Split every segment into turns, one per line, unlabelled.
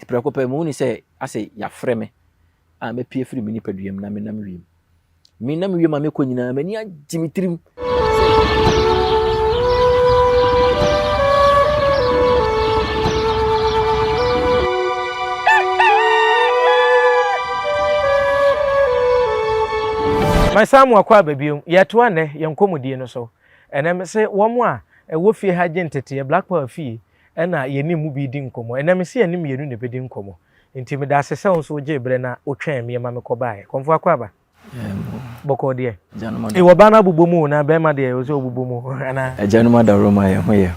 Prɛko pɛ mehu ne sɛ asɛ yɛafrɛ me a mapue afiri me nipadua mu na menam wiem. Menam wiem a mekɔ nyinaa m'ani agye me tirim.
Masan mu akɔ aba bio. Yɛtoa nnɛ yɛn nkɔmmɔdie no so. Ɛnnɛ mese wɔn a ɛwɔ fie ha gye nteteeɛ, Black Power fie, ɛna yɛne mu bi redi nkɔmmɔ. Ɛnnɛ mese yɛne mmienu na ɛbɛdi nkɔmmɔ. Nti meda ase sɛ wo nso wogyee berɛ na wotwɛn me ma mekɔbaeɛ. Kɔmfoɔ Akwaaba. Bɔkɔɔ deɛ.
Agyanom
Ee, ɔbaa no abobɔ mu o, na bɛrima deɛ ɔsɛ ɔbobɔ mu anaa?
Agyanom adaworoma yɛn ho yɛ.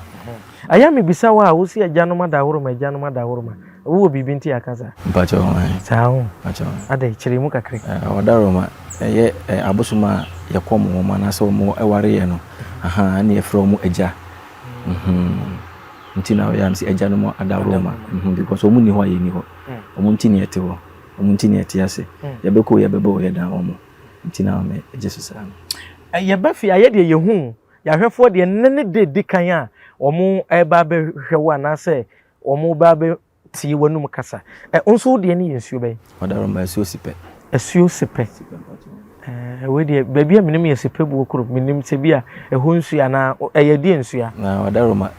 Ayɛ a mebisa wo a, wose agyanom adaworoma, agyanom adaworoma. Wowɔ biribi nti a aka saa?
Mpakyɛw ɛn.
Saa ho?
Mpakyɛw.
Adɛn, kyerɛ mu kakra.
Ɛɛ, ɔdaworoma, ɛyɛ ɛ abosom a yɛkɔm wɔn anaasɛ wɔn ware yɛn no, ahaa, ɛna yɛfrɛ wɔn agya. Mhm. Nti na ɔyɛ a mese agyanom adaworoma, mhm, because wɔn nni hɔ a yɛnni hɔ. Wɔn nti na yɛte hɔ. Wɔn nti na yɛte ase. Yɛbɛkɔ o, yɛbɛba o, yɛdan wɔn. Nti na me gye so saa no.
Yɛba fie a, yɛ deɛ yɛhu wo. Yɛahwɛfoɔ deɛ, nnɛ ne da ɛdi kan a wɔreba abɛhwɛ wo anaasɛ wɔreba abɛtie w'anum kasa. Wo nso wo deɛ no yɛ nsuo bɛn?
Ɔdaroma, asuo Sipɛ.
Asuo Sipɛ. Wei deɛ, baabi a menim yɛ Sipɛ buo kurom. Menim sɛ bi a ɛhɔ nsuo anaa ɛyɛ deɛ nsuo a?
Na Ɔdaroma,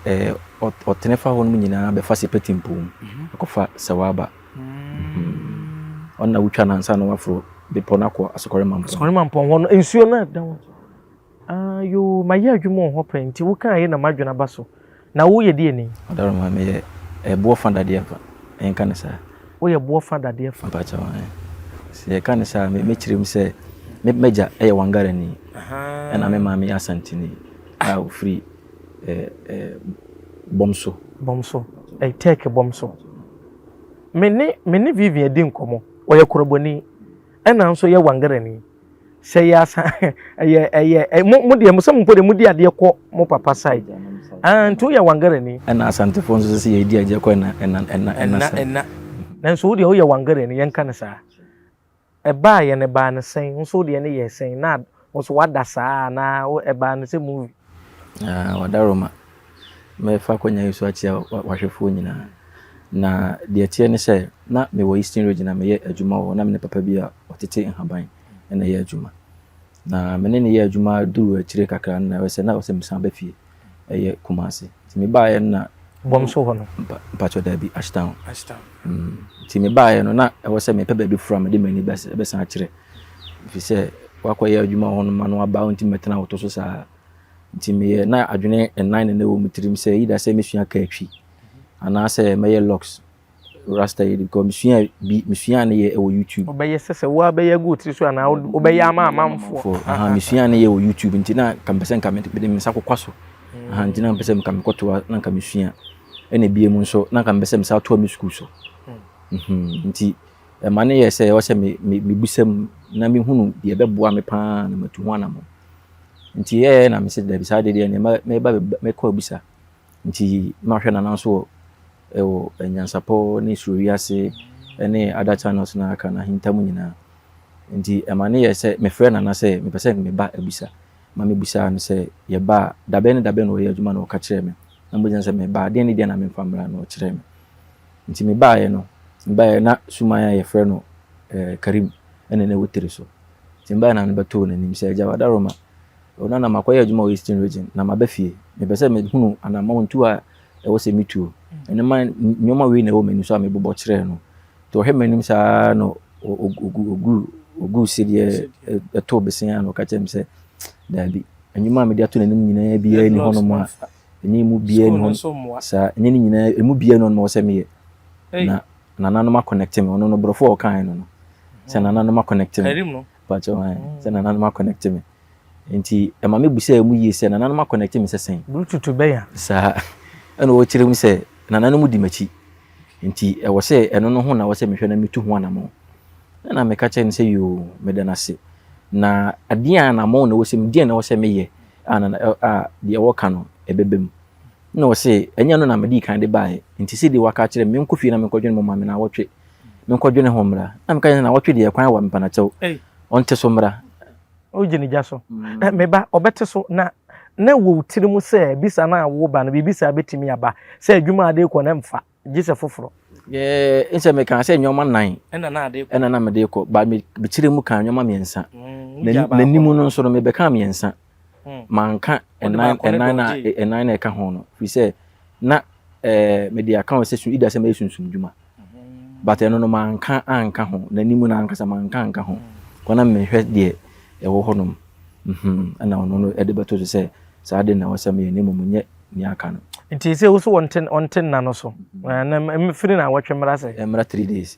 ɔtene fa hɔ nom nyinaa bɛfa Sipɛ Timpoo mu kɔfa Sɛwaba. Ɔno na wotwa no ansa na waforo bepɔ no akɔ Asokore Mampɔn.
Asokore Mampɔn hɔ no nsuo no ɛda hɔ. Ah yoo mayɛ adwuma wɔ hɔ pɛn nti wokaa yɛ na m'adwene aba so. Na woyɛ deɛ ni?
Ɔdaroma meyɛ ɛboɔ fa dadeɛ fa yɛnka no saa.
Woyɛ boɔ fa dadeɛ fa.
Mpakyɛw ɛɛ. Sɛ yɛka no saa a mɛkyerɛ mu sɛ me m'agya yɛ Wangarani ɛna me maame yɛ Asanteni a ɔfiri ɛɛ ɛɛ Bɔmso.
Bɔmso, ɛyɛ Turkey Bɔmso. Me ne me ne Vivian di nkɔmmɔ. Ɔyɛ Korɔbɔni, ɛna nso yɛ Wangarani. Sɛ yɛ asa ɛyɛ ɛyɛ mo mo deɛ mo sɛ mo mpo deɛ mo di adeɛ kɔ mo papa side. Ah nti woyɛ Wangarani.
Ɛna Asantefoɔ nso sɛ yɛdi adeɛ kɔ ɛna ɛna ɛna ɛna side.
Ɛna. Nanso wo deɛ woyɛ Wangarani yɛnka no saa. Ɛbaeɛ no ɛbaa no sɛn? Wo nso wo deɛ no yɛɛ sɛn? Na wo nso woada saa anaa wo ɛbaa no sɛ movie?
Ah, Wadaroma, mɛfa akwannya yi so akyia w'ahwɛfoɔ nyinaa. Na deɛ ɛteɛ ne sɛ, na mewɔ Eastern Region a meyɛ adwuma wɔ hɔ. Na me ne papa bi a ɔtete nhaban na ɛyɛ adwuma. Na me ne no yɛɛ adwuma duruu akyire kakra no, na ɛwɔ sɛ na ɛwɔ sɛ mesan ba fie, ɛyɛ Kumasi. Nti mebaeɛ no na.
Bɔm so hɔ no?
Mpa, mpakyɛ daabi, Ashtown.
Ashtown.
Mm. Nti mebaeɛ no na ɛwɔ sɛ mepɛ baabi foforɔ a mede m'ani bɛsan akyerɛ. Ɛfiri sɛ wakɔyɛ adwuma wɔ hɔ no ma no aba wontumi mɛtena woto so saa. Nti meyɛ na adwene nnan na na ɛwɔ me tirim sɛ either sɛ mɛsua kaatwi anaasɛ mɛyɛ locks rasta yi because mesua bi mesua ne yɛ ɛwɔ YouTube.
Wobɛyɛ sɛ sɛ woa bɛyɛ agu wo tiri so anaa wobɛyɛ ama amanfoɔ.
Aha mesua ne yɛ wɔ YouTube nti na nka mepɛ sɛ nka mede me nsa kokwa so. Aha nti na mepɛ sɛ nka mekɔtoa na nka mesua. Ɛna ebie mu nso na nka mepɛ sɛ mesan toa me sukuu so. Mhm nti ɛma ne yɛ sɛ ɛwɔ sɛ me me mebisa mu na mehunu deɛ ɛbɛboa me paa na matu ho anammɔn. Nti ɛyɛ na mese dabi saa deɛ deɛ mɛba mɛkɔ abisa. Nti mahwɛ Nana nso wɔ ɛwɔ Nyansapɔ ne Suro Wiase ne other channels na aka no ahinta mu nyinaa. Nti ɛma ne yɛ sɛ mefrɛ Nana sɛ mepɛ sɛ meba abisa. Ma mebisaa no sɛ yɛba a dabɛn ne dabɛn na ɔyɛ adwuma na ɔka kyerɛɛ me. Na mebisa no sɛ meba a deɛn ne deɛn na memfa mmra na ɔkyerɛɛ me. Nti mebaeɛ no, mebaeɛ na suman a yɛfrɛ no eh, Karim ɛna na ɛwɔ tiri so. Nti mebaeɛ na mebɛtoo n'anim sɛ agya Wadaroma, Ɔno na makɔyɛ adwuma wɔ Eastern Region na maba fie. Mepɛ sɛ mehunu anammɔntuo a ɛwɔ sɛ metuo. Ɛno ma nneɛma wei na ɛwɔ m'anim so a mebobɔ kyerɛɛ no. Nti ɔhwɛ m'anim saa na ɔgu ɔgu sedeɛ ɛtoo besea na ɔka kyerɛ me sɛ daabi. Nnwuma a mede ato n'anim nyinaa biara nni hɔnom a ɛnyɛ mu biara nni hɔ saa ɛnyɛ ne nyinaa emu biara nni hɔnom a ɛwɔ sɛ meyɛ. Na nananom akɔnɛkte me ɔno no borɔfo a ɔkaeɛ no no sɛ nananom akɔnɛkte me. Pakyɛ sɛ nananom akɔnɛkte me. Nti ɛma me bisaa mu yie sɛ nananom akɔnɛkte me sɛ sɛn?
Bluetooth bɛn a?
Saa. Ɛna ɔkyerɛ mu sɛ nananom di m'akyi. Nti ɛwɔ sɛ ɛno no ho na ɛwɔ sɛ mehwɛ na metu ho anammɔn. Ɛna meka kyerɛ no sɛ yoo, meda no ase. Na adeɛ a anammɔn na ɛwɔ sɛ deɛ na ɛwɔ sɛ meyɛ a na a deɛ wɔka no ɛbɛba mu. Ɛna ɔse ɛnyɛ ɛno na medii kan de baeɛ. Nti sɛdeɛ waka akyerɛ me, menkɔ fie na menkɔdwene mo maame naawɔtwe. Menkɔdwene ho mmra. Na meka kyerɛ no sɛ naawɔtwe deɛ kwan wa mepanakyɛw. Ɔnte so mmra.
Wogye ne gya so. Mm. Me ba, ɔbɛte so na na wɔ wo tiri mu sɛ bisa no a woba no biribi saa bɛtumi aba sɛ adwuma a de kɔ no mfa gye sɛ foforɔ.
Yɛɛ nsɛ mekaa sɛ nneɛma nan ɛna na mede kɔ ba mekyerɛ mu kaa nneɛma mmiɛnsa. N'anim no nso no mebɛkaa mmiɛnsa. Manka ɛnan ɛnan na ɛnan na ɛka ho no firi sɛ na ɛɛ mede aka ho sɛ su ida sɛ mɛyɛ sunsum dwuma. But ɛno no manka anka ho n'anim no ankasa manka anka ho. Kɔ na mehwɛ deɛ ɛwɔ hɔnom. Ɛna ɔno no ɛde bɛto so sɛ saa de na ɛwɔ sɛ meyɛ na mmom nyɛ nea aka no.
Nti sɛ wo so wɔnte ɔnte nna no so na mfiri na wɔtwe mmra sɛ.
Mmra 3 days.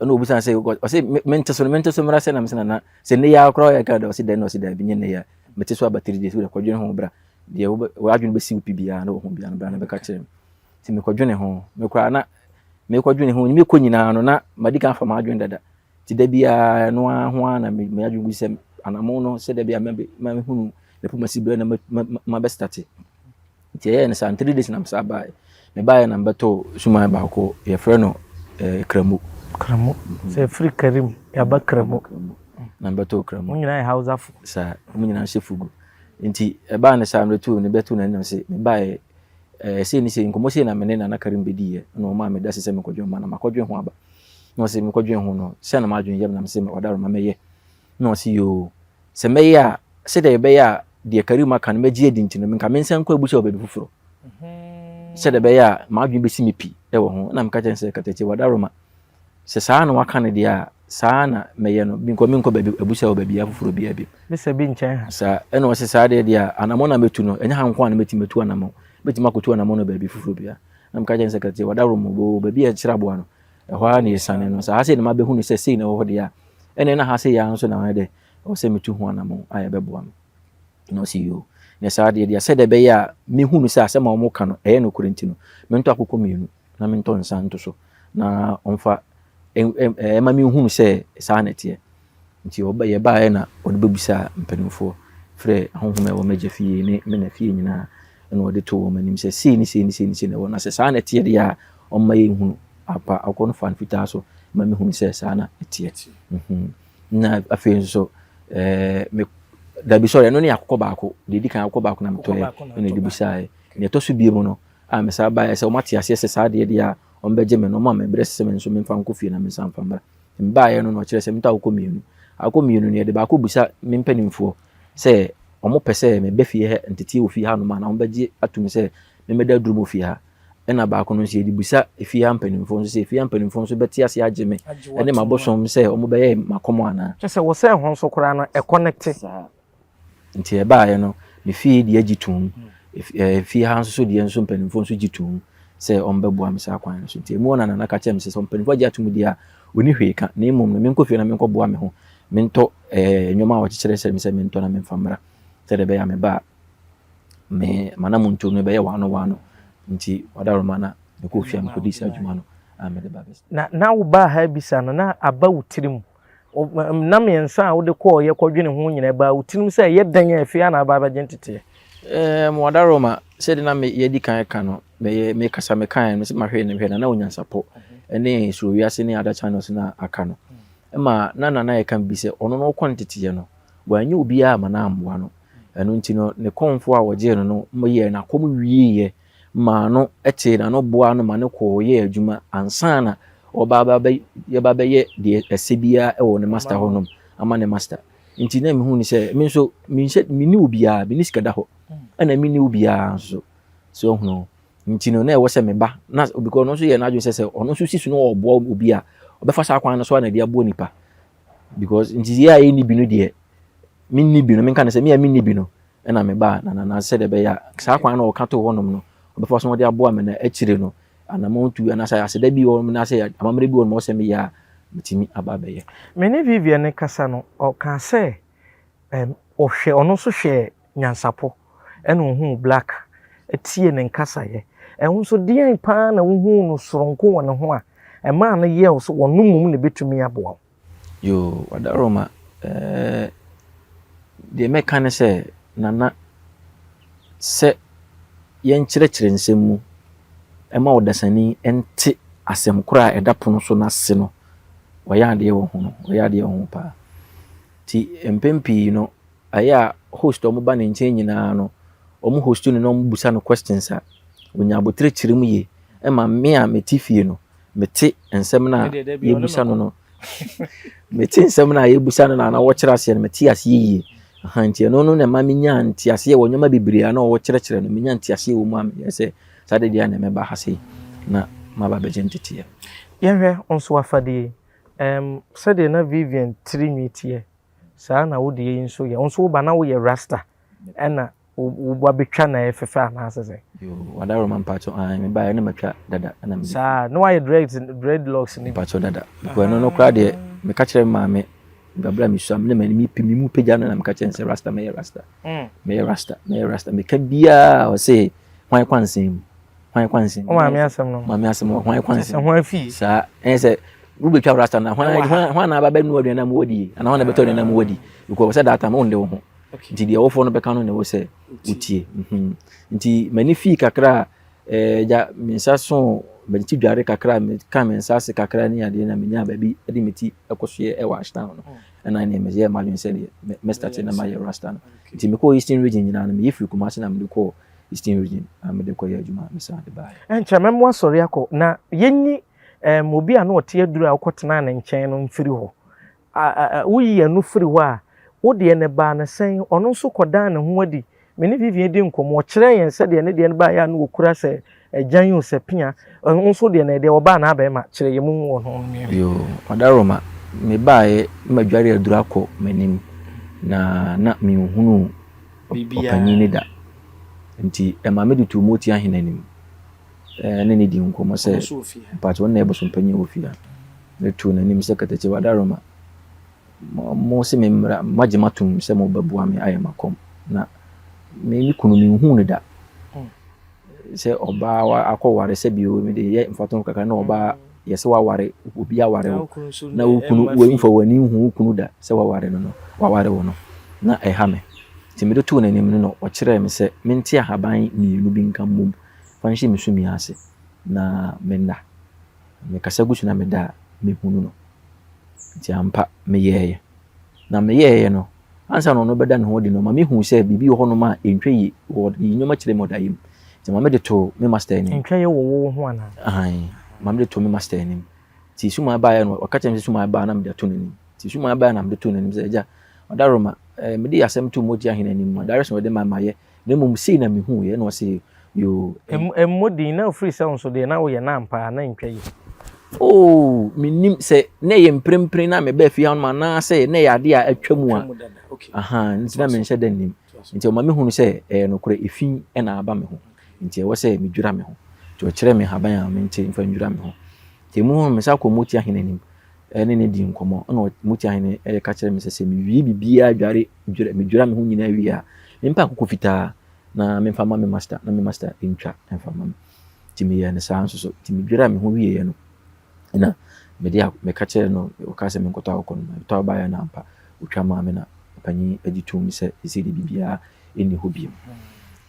Ɛna obisa sɛ, ɔsɛ mente so no, mente so mmra sɛ na mesɛ nana sɛ ne yɛ akora ɔyɛ ka da. Ɔsɛ dɛn na ɔsɛ daabi, nyɛ ne yɛ mete so aba 3 days, wode kɔdwene ho bra. Deɛ w'adwene bɛsi wo pi biara na wɔho biara no bra na bɛka kyerɛ me. Nti mekɔdwene ho, mekora na mekɔdwene ho, mekɔ nyinaa no na madi kan fa m'adwene dada. Nti da biara no ara ho ara na me adwene gu sɛ anammɔn no sɛ da biara mɛhunu ne poma si berɛ na mabɛstart. Nti ɛyɛɛ no saa 3 days na mesa baeɛ. Mebaeɛ na mbɛtɔ suman baako, yɛfrɛ no Kramu.
Kramu sɛ firi Karim yaba Kramu.
Na mbɛtɔ Kramu.
Mo nyinaa yɛ Hausafo.
Saa, mo nyinaa hyɛ fugu. Nti ɛbaa ne saa mɛto ne bɛto n'anim sɛ mebaeɛ sei ne sei, nkɔmmɔ sei na me ne Nana Karim bɛdiiɛ, na ɔmaa me da sɛ mekɔdwen ho na makɔdwen ho aba. Na ɔsɛ mekɔdwen ho no sɛ na m'adwene yɛ me na mesɛ ɔdaroma mɛyɛ. Na ɔsɛ yoo, sɛ mɛyɛ a, sɛdeɛ ɛbɛyɛ a deɛ Karim aka no mɛgye adi nti no, nka me nsa nkɔ abusa wɔ baabi foforɔ sɛdeɛ ɛbɛyɛ a m'adwene bɛsi me pi wɔ ho. Na meka kyerɛ sɛ katakye wadaroma sɛ saa na waka no deɛ a, saa na mɛyɛ no, bi nkɔ baabi abusa wɔ baabi afoforɔ biara bi.
Bisa bi nkyɛn ha.
Saa ɛna ɔsɛ saa deɛ a anammɔn na mɛtu no ɛnyɛ ha nko a na mɛtumi mɛtu anammɔn, mɛtumi akɔtu anammɔn no baabi foforɔ biara. Na meka kyerɛ sɛ katakye wadaroma wɔ baabi a ɛkyerɛ aboa no ɛhɔ ara na yɛsane no saa sei na mabɛhu no sɛ sei na ɛwɔ hɔ deɛ a, ɛna ha sei ara nso na ɔyɛ dɛ ɛwɔ sɛ metu ho anammɔn a ɛbɛboa me. Na ɔsi yoo, na saa deɛ sɛdeɛ ɛbɛyɛ a mehu no sɛ asɛm a wɔka no ɛyɛ nokorɛ nti no, mentɔ akokɔ mmienu na mentɔ nsa nto so na ɔmfa ɛma mehu sɛ saa na ɛteɛ. Nti ɔba yɛbaeɛ na ɔde bɛbisa mpanimfoɔ frɛ ahonhom a ɛwɔ m'agya fie ne me na fie nyinaa, ɛna ɔde to wɔn anim sɛ sei ne sei ne sei ne sei na ɛwɔ, na sɛ saa na ɛteɛ deɛ a, ɔmma yɛnhunu apa akokɔ no fa no fitaa so ma mehunu sɛ saa na ɛteɛ. Na afei nso so me dabi sɔrɔ ɛno ne akokɔ baako deɛ edi kan, akokɔ baako na metɔɛ ɛna ɛde bisaeɛ. Nea ɛtɔ so bie mu no a mesaa baeɛ sɛ wɔn ate aseɛ sɛ saa deɛ a wɔn bɛgye me no, wɔn a mebrɛ sɛ me nso memfa nkɔ fie na me nsa mfa mmra. Mbaeɛ no na ɔkyerɛ sɛ metɔ akokɔ mmienu. Akokɔ mmienu no, yɛde baako bisa me mpanimfoɔ sɛ wɔn pɛ sɛ mebɛ fie ha nteteɛ wɔ fie ha nom a, na wɔn bɛgye atum sɛ memmɛda aduru mu fie ha. Ɛna baako no nso yɛde bisa efie ha mpanimfoɔ nso sɛ efie ha mpanimfoɔ nso bɛte ase agye me ɛne m'abosom sɛ wɔn bɛyɛ m'akɔmɔ anaa.
Kyɛ sɛ wɔsɛn ho nso koraa no ɛconnect.
Nti ɛbaeɛ no, me fie deɛ gye tom, fie ha nso so deɛ nso mpanimfoɔ nso gye tom sɛ ɔmbɛboa me saa kwan no so. Nti emu hɔ na Nana ka kyerɛ me sɛ mpanimfoɔ agye atom deɛ a, ɔni hwee ka, na mmom no menkɔ fie na menkɔboa me ho, mentɔ nneɛma a wɔkyekyerɛ sɛ me sɛ mentɔ na memfa mmra sɛdeɛ ɛbɛyɛ a meba a me m'anamontuo no bɛyɛ wano wano. Nti wadaroma na mekɔɔ fie a mekɔdii saa adwuma no a mede ba bɛsi.
Na wobaa ha bisa no na aba wo tirim nna mmiɛnsa a wode kɔɔ yɛ kɔdwene ho nyinaa baa wo tirim sɛ ɛyɛ dɛn a afei a na aba abɛgye nteteɛ?
Wadaroma, sɛdeɛ na yɛdi kan ka no, meyɛ mekasa mekaeɛ no sɛ mahwɛ ne hwɛ na na onyansapɔ ne suro wiase ne other channels na aka no ɛma na Nana yɛka bi sɛ ɔno no ɔkɔ nteteɛ no wanyɛ obiara ama no amboa no. Ɛno nti no ne kɔnfoɔ a wɔgyee no no yɛɛ n'akɔm wieeɛ maa no tee n'ano boa no ma no kɔɔ yɛɛ adwuma ansa na ɔba yɛba bɛyɛ deɛ ɛsɛ biara wɔ ne master hɔnom ama ne master. Nti na mehu ne sɛ me nso menhyɛ menni obiara, menni sika da hɔ, ɛna menni obiara nso so ɔhunu. Nti no na ɛwɔ sɛ meba na because ɔno nso yɛ n'adwene sɛ ɔno nso si so na ɔboa obi a ɔbɛfa saa kwan no so a na ɛde aboa nipa, because nti yɛ a yɛnni bi no deɛ menni bi no, menka no sɛ me a menni bi no ɛna meba na na sɛdeɛ ɛbɛyɛ a saa kwan no ɔka to hɔnom no ɔbɛfa so ɔde aboa me na akyire no anammɔn tu anaasɛ aseda bi wɔ hɔ anaasɛ amammerɛ bi wɔ hɔ ɔsɛ meyɛ a metumi aba abɛyɛ.
Me ne Vivian kasa no, ɔkaa sɛ ɔhwɛ ɔno nso hwɛ nyansapɔ ɛna ohuu Black tie ne nkasaeɛ. Ɛho nso deɛn paa na wohuu no soronko wɔ ne ho a ɛmaa no yɛɛ wo sɛ ɔno mmom na ɛbɛtumi aboa wo?
Yoo, Wadaroma, deɛ mɛka ne sɛ Nana, sɛ yɛnkyerɛkyerɛ nsɛm mu ɛma ɔdasani nte asɛm korɔ a ɛda pono so n'ase no, wɔyɛ adeɛ wɔ ho no, wɔyɛ adeɛ wɔ ho paa. Nti mpɛn pii no, ɛyɛ a host a wɔba ne nkyɛn nyinaa no, wɔn host no na wɔn bisa no questions a, wɔnya abotire kyerɛ mu yie. Ɛma me a mete fie no, Mete nsɛm no a yɛbusa no no mete nsɛm no a yɛbusa no na na wɔkyerɛ aseɛ no mete aseɛ yie. Aha nti ɛno no na ɛma menya nteaseɛ wɔ nneɛma bebree a na wɔkyerɛkyerɛ no menya nteaseɛ wɔ mu a meyɛ sɛ saa de deɛ na mɛba ha sei na maba bɛgye nteteɛ.
Yɛnhwɛ nso afadeɛ um, sɛdeɛ na Vivian tiri nwi teɛ saa na wo deɛ yi nso yɛ. Wo nso woba na woyɛ rasta ɛna wabɛtwa na ɛyɛ fɛfɛ anaasɛ sɛ?
Yoo, wadaroma mpakyɛw, ae mebaeɛ na matwa dada ɛna mede.
Saa, na wayɛ dreads dreadlocks
ne. Mpakyɛw dada, because ɛno no koraa deɛ meka kyerɛ me maame babra a mesua me na m'ani me mu pagya no na meka kyerɛ no sɛ rasta mɛyɛ rasta, mm. mɛyɛ rasta, mɛyɛ rasta, meka biara ɔse hwan kwansɛn mu, hwan kwansɛn mu.
Maame asɛm no.
Maame asɛm no, hwan kwansɛn
mu. Hwan fie.
Saa, ɛyɛ sɛ wobɛtwa rasta na hwan hwan na aba bɛnoa aduane na mu wadi anaa hwan na bɛtɔ aduane na mu wadi because sɛ that time wonde wo ho. Nti deɛ ɔwofoɔ no bɛka no na ɛwɔ sɛ wotie. Mhm. Nti m'ani fii kakra a eh, gya me nsa so me ti dware kakra meka me nsa ase kakra ne adeɛ na menyaa baabi de me ti ɛkɔsoɛ ɛwɔ Ashtown no. Ɛna ɛneɛ meyɛɛ m'adwene sɛ deɛ mɛstate na mayɛ rasta no. Nti mekɔɔ Eastern Region nyinaa no meyɛ firi Kumasi na mede kɔɔ Eastern Region a mede kɔyɛ adwuma mesan de baeɛ.
Ɛnkyɛ mɛmo asɔre akɔ na yɛnyi um, obi a na ɔte aduru a wokɔtenaa ne nkyɛn no mfiri hɔ. Woyi ɛno firi hɔ a, wo deɛ no ɛbaa no sɛn? Ɔno nso kɔdaa ne ho adi. Me ne Vivian di nkɔmmɔ, ɔkyerɛɛ yɛn sɛdeɛ ne deɛ no baeɛ a na ɔkura sɛ agyan o, sɛ pea. Wo nso deɛ no ɛdeɛ ɔbaa anaa bɛrima? Kyerɛ yɛn mu wɔ ho mmienu.
Yoo, Ɔdaroma, mebaeɛ na madware aduru akɔ m'anim, na na menhunuu ɔpanin no da. Nti ɛma mede too Moti Ahene anim ne no dii nkɔmmɔ sɛ, mpakyɛ wo na ɛyɛ bosompanyin wɔ fie ha? Metoo n'anim sɛ katakye Wadaroma, mo se me mmra, moagye m'atom sɛ mobɛboa me ayɛ m'akɔm. Na me me kunu menhuu no da. Sɛ ɔbaa akɔware sɛ bio mede yɛ mfatoho kakra na ɔbaa yɛ sɛ waware obi aware wo na wo kunu wamfa w'ani nhu wo kunu da sɛ waware no no waware wo no na ɛha me. Nti mede too n'anim no na ɔkyerɛɛ me sɛ mente ahaban mmienu bi nka mmom fa nhyɛ me sumii ase na menna. Mekasa gu so na meda a, mehunu no. Nti ampa, meyɛeɛ. Na meyɛeɛ no, ansa na ɔno bɛda ne ho adi no, ɔma mehuu sɛ biribi wɔ hɔnom a ɛntwa yie. Ɔyi nneɛma kyerɛ me ɔdaeɛ mu. Nti maame de too me master anim.
Ɛntwa yie wɔ wo ho anaa?
Aane, maame de too me master anim. Nti sumaa baeɛ no, ɔka kyerɛ me sɛ sumaa baa na mede ato n'anim. Nti sumaa baeɛ na mede too n'anim sɛ, agya, ɔdaroma, eh, mede asɛm too mogya hene anim, direction ɔde ma mayɛ. Na mmom sei na mehuuiɛ, ɛna ɔse yoo.
Mmɔ din, na ofiri sɛ wo nso deɛ na woyɛ no ampa a na ntwa yie.
Oh, mennim sɛ na ɛyɛ mprempren na mebaa fie hanom anaasɛ na ɛyɛ adeɛ a atwa mu a. Aha, nti na menhyɛ da nnim. Nti ɔma mehunu sɛ ɛyɛ nokorɛ, efi na aba me ho. Nti ɛwɔ sɛ medwira me ho. Nti ɔkyerɛɛ me nhaban a mente mfa ndwira me ho. Nti emu hɔ no mesan kɔɔ Motia hene anim ne no dii nkɔmmɔ. Ɛna Motia hene ka kyerɛɛ me sɛ sɛ mewie biribiara dware dwira medwira me ho nyinaa wie a, mempɛ akokɔ fitaa na memfa ma me master na me master ntwa mfa ma me. Nti meyɛɛ no saa nso so. Nti medwiraa me ho wieeɛ no, ɛna mede meka kyerɛɛ no, ɔkaa sɛ menkɔtɔ akokɔ no. Metɔ baeɛ no ampa, ɔtwa maa me na ɔpanyin gye toom sɛ seesei deɛ biribiara nni hɔ bio.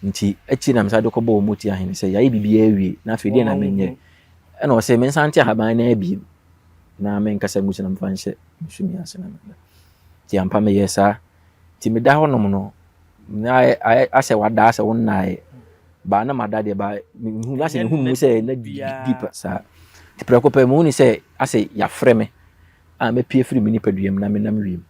Nti akyiri na mesan de kɔbɔɔ Moti ahene sɛ yɛayɛ biribiara awie na afei deɛ na menyɛ. Ɛna ɔsɛ mensan nte ahaban no abiem na menkasa ngu so na memfa nhyɛ me sumii ase na meda. Nti ampa meyɛɛ saa. Nti meda hɔnom no, na ayɛ ayɛ asɛ wada asɛ wonnaeɛ. Baa na mada deɛ baa mehu asɛ mehu mu sɛ na deep saa. Nti prɛko pɛ mehu ne sɛ asɛ yɛafrɛ me a mapue firi me nipadua mu na menam wiem.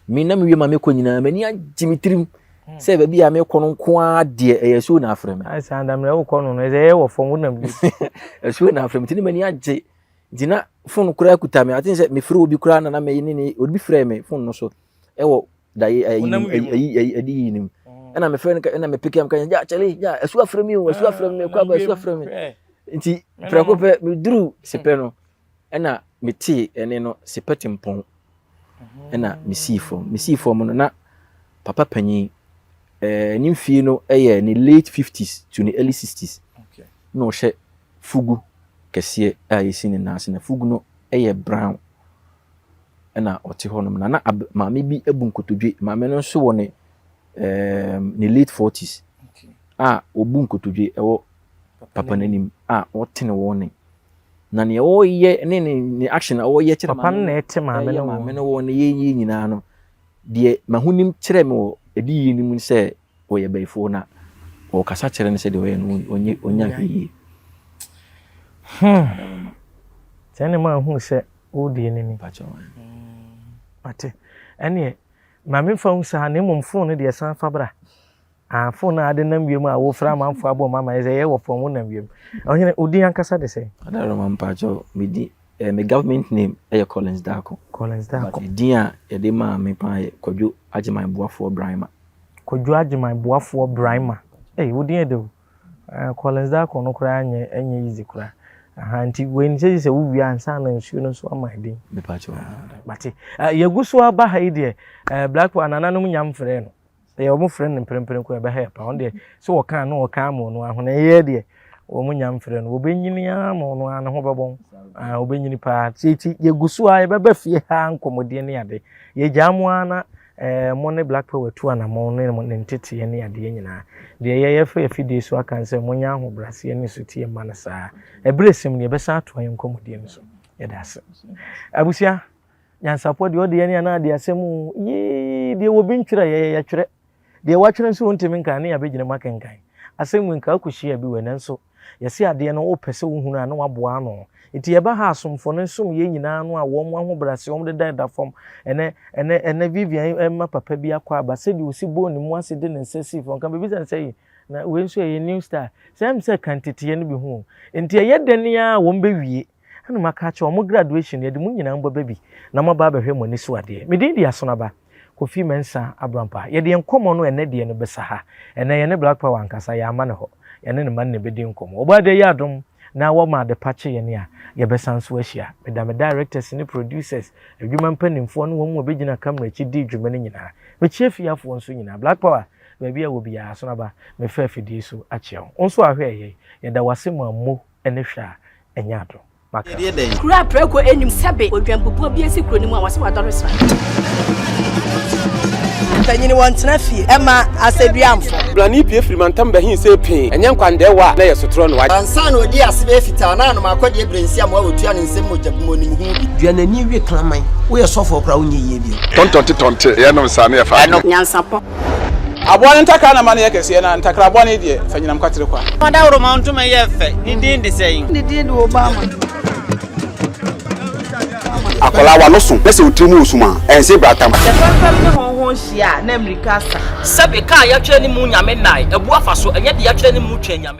Menam wiem a mekɔ nyinaa m'ani agye me tirim sɛ baabi a mekɔ no nko ara deɛ ɛyɛ asuo na afrɛ me.
Ayɛ sɛ andammerɛ wokɔ no no ɛsɛ ɛyɛ wɔ fam wonam wiem.
Asuo na afrɛ me nti ne m'ani agye. Nti na phone koraa kuta me. I think sɛ mefrɛ obi koraa na na me ne ne obi frɛ me phone no so ɛwɔ da yi ɛyi ɛyi ɛyi ɛdi yi nim. Ɛna mefrɛ no ɛna me pick am kan ya kyɛle ya asu afrɛ mi o asu afrɛ mi kɔ aba asu afrɛ mi. Nti prɛko pɛ meduru sepɛ no ɛna metee ɛne no sepɛ tempɔn ɛna mesii fam. Mesii fam no na papa panyin ɛɛ ne mfie no ɛyɛ ne late fifties to ne early sixties na ɔhyɛ fugu kɛseɛ a ɛsi ne nan ase na fugu no yɛ brown ɛna ɔte hɔnom na na maame bi abu nkotodwe maame no nso wɔ ne ɛɛm ne late forties a ɔbu nkotodwe ɛwɔ papa n'anim a ɔtene wɔn ne na nea ɔreyɛ ne ne ne action a ɔreyɛ kyerɛ
papa no na ɛte maame no
maame no wɔ ne yɛ yie nyinaa no deɛ mahonim kyerɛ me wɔ ɛdi yie no mu sɛ ɔyɛ bayifoɔ na ɔkasa kyerɛ no sɛ deɛ ɔyɛ no ɔnyɛ ɔnya hwɛ yie.
Hmm. Nti ɛna ɛma wohuu sɛ wo deɛ no ni. Mate. Ɛneɛ ma memfa hu saa na mmom phone no deɛ san fa bra. Ah, phone a ade nam wiem a wofrɛ amanfoɔ abɔ wɔn amanneɛ sɛ yɛ wɔ fam wonam wiem. Ɔhene, wo din ankasa de sɛn?
Adaroma mpakyɛw, me din, eh, me government name yɛ Collins Darko.
Collins Darko.
But din a yɛde maa me paa yɛ Kwadwo Agyeman Boafoɔ Braimah.
Kwadwo Agyeman Boafoɔ Braimah. Ei, wo din yɛ dɛ o. Eh, Collins Darko no koraa nyɛ ɛnyɛ easy koraa. Aha, nti wei no sɛ sɛ wowie ansa na nsuo no nso ama din.
Mepakyɛw.
Mate. Eh, yɛgu so aba ha yi deɛ, eh, Black Power nananom nya mfrɛɛ no. Sɛ wɔn frɛ no mprempren koraa ɛbɛha yɛ paa. Ɔno deɛ sɛ wɔka na wɔka ama ɔno ara ho na ɛyɛ deɛ wɔn nya mfrɛ no wɔbɛnyini ara ma ɔno ara ne ho bɛbɔn. Ah, wɔbɛnyini paa. Ti ti yɛgu so a yɛbɛba fie ha nkɔmmɔdie ne ade. Yɛgyaa mo ara na eh, mo ne Black Power tu anamɔn ne mo ne nteteɛ ne adeɛ nyinaa. Deɛ yɛyɛ fa afidie so aka sɛ monyɛ ahobrɛaseɛ ne sotie mma no saa. Ɛberɛ sɛm no yɛbɛsan atoa yɛn nkɔmmɔdie no so. Yɛda ase. Abusua, Nyansapɔ deɛ ɔde yɛn anaa de asɛm o yee deɛ obi ntwerɛ yɛyɛ yɛtwerɛ deɛ watwerɛ nso wontumi nkan ne yɛabɛgyina mu akenkan asɛm wei nka wokɔhyia bi wɔ nanso yɛse adeɛ no wopɛ sɛ wohunu a na waboa ano nti yɛba ha asomfo no nsom yɛn nyinaa no a wɔn ahobrɛase wɔn deda da fam ɛnɛ ɛnɛ ɛnɛ Vivian ɛma papa bi akɔ aba sɛdeɛ ɔsi bɔɔ ne mu ase de ne nsa sii fam ka biribi sɛ nsɛ yi na wei nso ɛyɛ new star sɛ ɛm sɛ kan teteɛ no bi ho nti ɛyɛ dɛn a wɔn bɛwie Ɛna maka akyerɛ wɔn, mo graduation no, yɛde mo nyinaa bɛba bi na moaba abɛhwɛ mo ani so adeɛ. Me din de Asonaba Kofi Mensah Abrampah. Yɛde yɛn nkɔmmɔ no ɛnnɛ deɛ no bɛsa ha. Ɛnnɛ yɛne Black Power ankasa, yɛamma no hɔ. Yɛne ne mma no na ɛbɛdi nkɔmmɔ. Ɔbɔadeɛ yɛ adom na wɔma adepa kye yɛn a, yɛbɛsan nso ahyia. Meda me directors ne producers, adwuma mpanimfoɔ ne wɔn a wɔbɛgyina camera akyi dii dwuma no nyinaa. Mekyia fieafoɔ nso nyinaa. Black Power, baabi a ɛwɔ biara, Asonaba, mefa afidie so akyia wo. Wo nso a hwɛɛ yɛn, yɛda wo ase ma mo ne hwɛ a, ɛnyɛ adom. Maka.
Kuro a prako nnim sɛbe odwanbubuo bi asi kuro no mu a wɔse wadɔre sra.
Mpanyin wɔntena fie ɛma asɛduamfo.
Brane pue firi mantam bɛhe sɛ pee, ɛnyɛ nkwandɛɛwa a na ɛyɛ sotorɔ no.
Ansa na ɔdii ase bɛyɛ fitaa na anom akɔdeɛ berɛ nsi amoa wɔtua ne nsam mogya bi mu ɔnim ho bi.
Dua n'ani we kraman. Woyɛ sɔfoɔ koraa wonyɛ yie bio.
Tɔntɔnte tɔnte, yɛnom saa na yɛfa adeɛ.
Nyansapɔ.
Aboa no ntakra na ma no yɛ kɛseɛ, na ntakra bɔne deɛ, fa nyinam kwatere kwa.
Ɔdawuroma ntoma yɛ fɛ, ne din de sɛn?
Ne din de Obama.
Akwadaa w'ano so na sɛ wo tiri mu wɔ sum a, ɛnse bratam.
Sɛ fɛmfɛm ne hɔnhɔn hyia a, na mmirika asa.
Sɛbe, ka a yɛatwerɛ ne mu Nyame nnae, abu afa so, ɛnyɛ deɛ yɛatwerɛ ne mu Twɛn Nyame.